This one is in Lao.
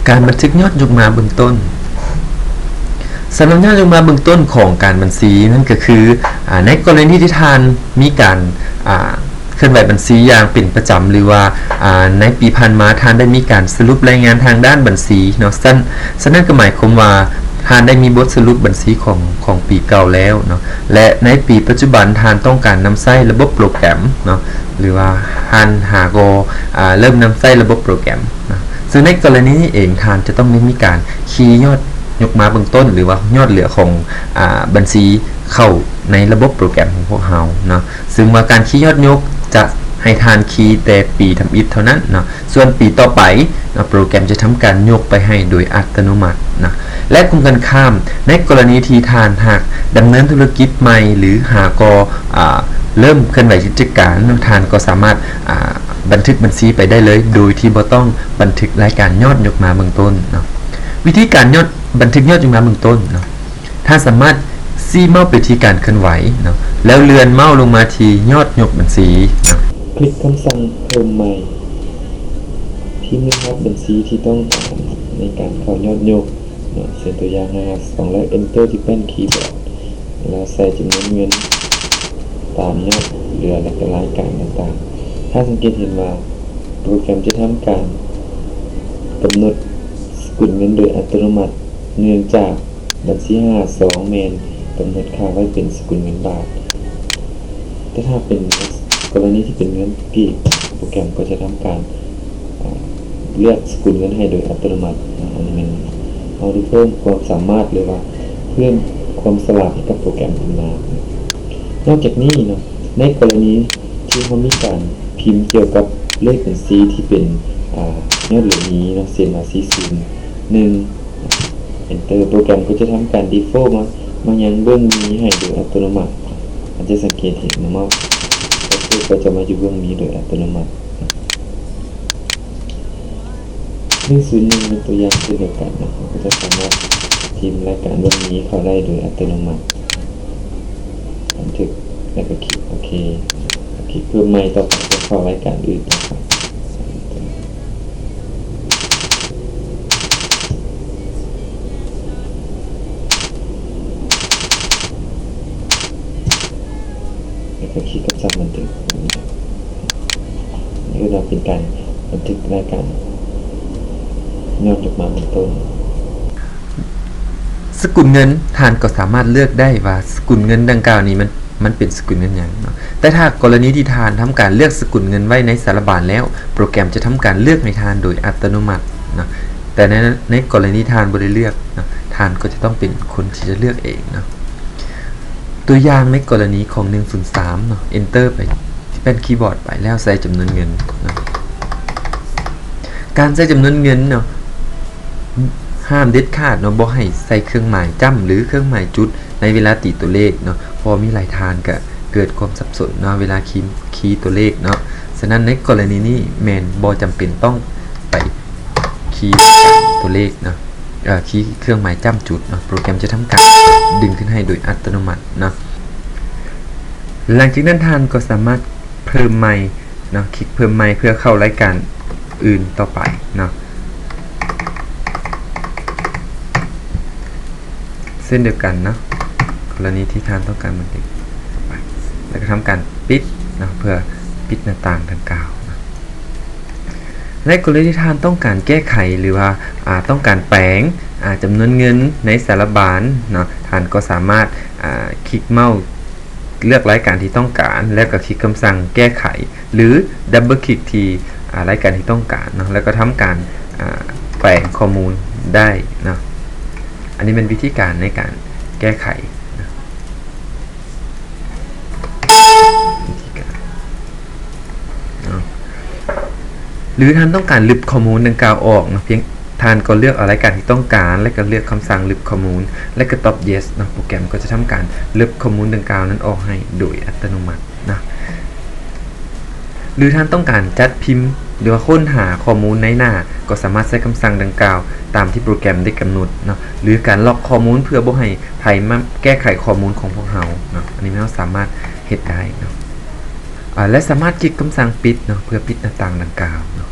ການບັນທຶກຍອດຍົກມາເບື້ອງຕົ້ນ. ສຳລັບຍອດຍົກມາເບື້ອງຕົ້ນຂອງການບັນຊີນັ້ນກໍຄື ອາ ໃນກໍລະນີທີ່ທ່ານມີການ ອາ ເຄື່ອນໄຫວບັນຊີຢ່າງເປັນປະຈຳ ຫຼືວ່າ ອາ ໃນປີຜ່ານມາທ່ານໄດ້ມີການສະຫຼຸບລາຍງານທາງດ້ານບັນຊີເນາະ, ສະ ສະນັ້ນກໍໝາຍຄວາມວ່າທ່ານໄດ້ມີບົດສະຫຼຸບບັນຊີຂອງ ຂອງປີເກົ່າແລ້ວເນາະ ແລະ ໃນປີປັດຈຸບັນທ່ານຕ້ອງການນຳໃຊ້ລະບົບໂປຣແກຣມເນາະ ຫຼືວ່າທ່ານຫາກໍ ອາ ເລີ່ມນຳໃຊ້ລະບົບໂປຣແກຣມເນາະ. ເຊິ່ງໃນກໍລະນີນີ້ເອງ ທ່ານຈະຕ້ອງໄດ້ມີການຄີຍອດຍົກມາເບື້ອງຕົ້ນ ຫຼືວ່າຍອດເຫຼືອຂອງ ອາ ບັນຊີເຂົ້າໃນລະບົບໂປຣແກຣມຂອງພວກເຮົາເນາະ. ເຊິ່ງວ່າການຄີຍອດຍົກຈະໃຫ້ທ່ານຄີແຕ່ປີທຳອິດເທົ່ານັ້ນເນາະ, ສ່ວນປີຕໍ່ໄປເນາະ ໂປຣແກຣມຈະທຳການຍົກໄປໃຫ້ໂດຍອັດຕະໂນມັດເນາະ. ແລະ ກົງກັນຂ້າມ, ໃນກໍລະນີທີ່ທ່ານຫາກດຳເນີນທຸລະກິດໃໝ່ ຫຼື ຫາກໍ ອາ ເລີ່ມເຄື່ອນໄຫວກິດຈະການເນາະ, ທ່ານກໍສາມາດ ອາ ບັນທຶກບັນຊີໄປໄດ້ເລີຍ ໂດຍທີ່ບໍ່ຕ້ອງບັນທຶກລາຍການຍອດຍົກມາເບື້ອງຕົ້ນເນາະ. ວິທີການຍອດ ບັນທຶກຍອດຍົກມາເບື້ອງຕົ້ນເນາະ. ທ່ານສາມາດຊີ້ເມົ້າໄປທີ່ການເຄື່ອນໄຫວເນາະ ແລ້ວເລື່ອນເມົ້າລົງມາທີ່ຍອດຍົກບັນຊີເນາະ. ຄລິກຄຳສັ່ງເພີ່ມໃໝ່, ພິມລະຫັດບັນຊີທີ່ຕ້ອງການໃນການເຂົ້າຍອດຍົກເນາະ, ເຊັ່ນຕົວຢ່າງ ຫ້າຫ້າສອງ ແລ້ວ Enter ທີ່ແປ້ນຄີບອດ ແລ້ວໃສ່ຈຳນວນເງິນຕາມຍອດເຫຼືອ ແລະ ກະລາຍການຕ່າງໆ. ທ່ານສັງເກດເຫັນວ່າໂປຣແກຣມຈະທຳການກຳນົດສະກຸນເງິນໂດຍອັດຕະໂນມັດ ເນື່ອງຈາກ ບັນຊີຫ້າສອງແມ່ນກຳນົດຄ່າໄວ້ເປັນສະກຸນເງິນບາດ, ແຕ່ຖ້າເປັນກໍລະນີທີ່ເປັນເງິນກີບ, ໂປຣແກຣມກໍຈະທຳການ ອາ ເລືອກສະກຸນເງິນໃຫ້ໂດຍອັດຕະໂນມັດ. ອາ ອັນນີ້ແມ່ນເຮົາໄດ້ເພີ່ມຄວາມສາມາດ ຫຼືວ່າເພີ່ມຄວາມສະຫຼາດໃຫ້ກັບໂປຣແກຣມຂຶ້ນມາ. ນອກຈາກນີ້ເນາະ, ໃນກໍລະນີທີ່ເຮົາມີການພິມກ່ຽວກັບເລກບັນຊີທີ່ເປັນ ອາ ຍອດເຫຼືອມີເນາະ, ເຊັ່ນວ່າ ສີ່ສູນໜຶ່ງ Enter ໂປຣແກຣມກໍຈະທຳການ default ມາ ມາຍັງເບື້ອງມີໃຫ້ໂດຍອັດຕະໂນມັດ. ທ່ານຈະສັງເກດເຫັນເນາະ Enter ກໍຈະມາຢູ່ເບື້ອງມີໂດຍອັດຕະໂນມັດ. ໜຶ່ງສູນໜຶ່ງ ຍົກຕົວຢ່າງເຊັ່ນດຽວກັນເນາະ, ເຮົາກໍຈະສາມາດພິມລາຍການເບື້ອງມີເຂົ້າໄດ້ໂດຍອັດຕະໂນມັດ. ບັນທຶກ ແລ້ວກໍຄລິກໂອເຄ, ຄລິກເພີ່ມໃໝ່ຕໍ່ໄປ ເພື່ອເຂົ້າລາຍການອື່ນຕໍ່ໄປ. ແລ້ວກໍຄລິກກັບສັ່ງບັນທຶກ. ນີ້ເອີ້ນວ່າເປັນການບັນທຶກລາຍການຍອດຍົກມາເບື້ອງຕົ້ນ. ສະກຸນເງິນ, ທ່ານກໍສາມາດເລືອກໄດ້ວ່າສະກຸນເງິນດັ່ງກ່າວນີ້ມັນ ມັນເປັນສະກຸນເງິນຫຍັງເນາະ. ແຕ່ຖ້າກໍລະນີທີ່ທ່ານທຳການເລືອກສະກຸນເງິນໄວ້ໃນສາລະບານແລ້ວ, ໂປຣແກຣມຈະທຳການເລືອກໃຫ້ທ່ານໂດຍອັດຕະໂນມັດເນາະ. ແຕ່ໃນ ໃນກໍລະນີທ່ານບໍ່ໄດ້ເລືອກເນາະ, ທ່ານກໍຈະຕ້ອງເປັນຄົນທີ່ຈະເລືອກເອງເນາະ. ຕົວຢ່າງໃນກໍລະນີຂອງໜຶ່ງສູນສາມເນາະ, Enter ໄປທີ່ແປ້ນຄີບອດໄປ ແລ້ວໃສ່ຈຳນວນເງິນເນາະ. ການໃສ່ຈຳນວນເງິນເນາະ, ຫ້າມເດັດຂາດເນາະ, ບໍ່ໃຫ້ໃສ່ເຄື່ອງໝາຍຈ້ຳ ຫຼື ເຄື່ອງໝາຍຈຸດໃນເວລາຕີຕົວເລກເນາະ, ເພາະວ່າມີຫຼາຍທ່ານກະເກີດຄວາມສັບສົນເນາະ ເວລາຄີ ຄີຕົວເລກເນາະ. ສະນັ້ນໃນກໍລະນີນີ້ແມ່ນບໍ່ຈຳເປັນຕ້ອງໄປຄີຕົວເລກເນາະ, ເອີ ຄີເຄື່ອງໝາຍຈ້ຳຈຸດເນາະ, ໂປຣແກຣມຈະທຳການດຶງຂຶ້ນໃຫ້ໂດຍອັດຕະໂນມັດເນາະ. ຫຼັງຈາກນັ້ນທ່ານກໍສາມາດເພີ່ມໃໝ່ ເນາະ, ຄລິກເພີ່ມໃໝ່ເພື່ອເຂົ້າລາຍການອື່ນຕໍ່ໄປເນາະ. ເຊັ່ນດຽວກັນເນາະ, ກໍລະນີທີ່ທ່ານຕ້ອງການບັນທຶກໄປ ແລ້ວກໍທຳການປິດເນາະ ເພື່ອປິດໜ້າຕ່າງດັ່ງກ່າວເນາະ. ໃນກໍລະນີທີ່ທ່ານຕ້ອງການແກ້ໄຂ ຫຼືວ່າ ອາ ຕ້ອງການແປງ ອາ ຈຳນວນເງິນໃນສາລະບານເນາະ, ທ່ານກໍສາມາດ ອາ ຄລິກເມົ້າ ເລືອກລາຍການທີ່ຕ້ອງການ ແລ້ວກໍຄລິກຄຳສັ່ງແກ້ໄຂ ຫຼື double click ທີ່ ອາ ລາຍການທີ່ຕ້ອງການເນາະ, ແລ້ວກໍທຳການ ອາ ແປງຂໍ້ມູນໄດ້ເນາະ. ອັນນີ້ແມ່ນວິທີການໃນການແກ້ໄຂເນາະ, ວິທີການເນາະ. ຫຼືທ່ານຕ້ອງການລຶບຂໍ້ມູນດັ່ງກ່າວອອກເນາະ, ພຽງ ທ່ານກໍເລືອກເອົາລາຍການທີ່ຕ້ອງການ ແລະກໍເລືອກຄຳສັ່ງລຶບຂໍ້ມູນ ແລະກໍຕອບ yes ເນາະ, ໂປຣແກຣມກໍຈະທຳການລຶບຂໍ້ມູນດັ່ງກ່າວນັ້ນອອກໃຫ້ໂດຍອັດຕະໂນມັດເນາະ. ຫຼືທ່ານຕ້ອງການຈັດພິມ ຫຼືວ່າຄົ້ນຫາຂໍ້ມູນໃນໜ້າ ກໍສາມາດໃຊ້ຄຳສັ່ງດັ່ງກ່າວຕາມທີ່ໂປຣແກຣມໄດ້ກຳນົດເນາະ, ຫຼືການລັອກຂໍ້ມູນເພື່ອບໍ່ໃຫ້ໃຜມາແກ້ໄຂຂໍ້ມູນຂອງພວກເຮົາເນາະ, ອັນນີ້ແມ່ນເຮົາສາມາດເຮັດໄດ້ເນາະ. ອາ ແລະສາມາດຄລິກຄຳສັ່ງປິດເນາະ ເພື່ອປິດໜ້າຕ່າງດັ່ງກ່າວເນາະ.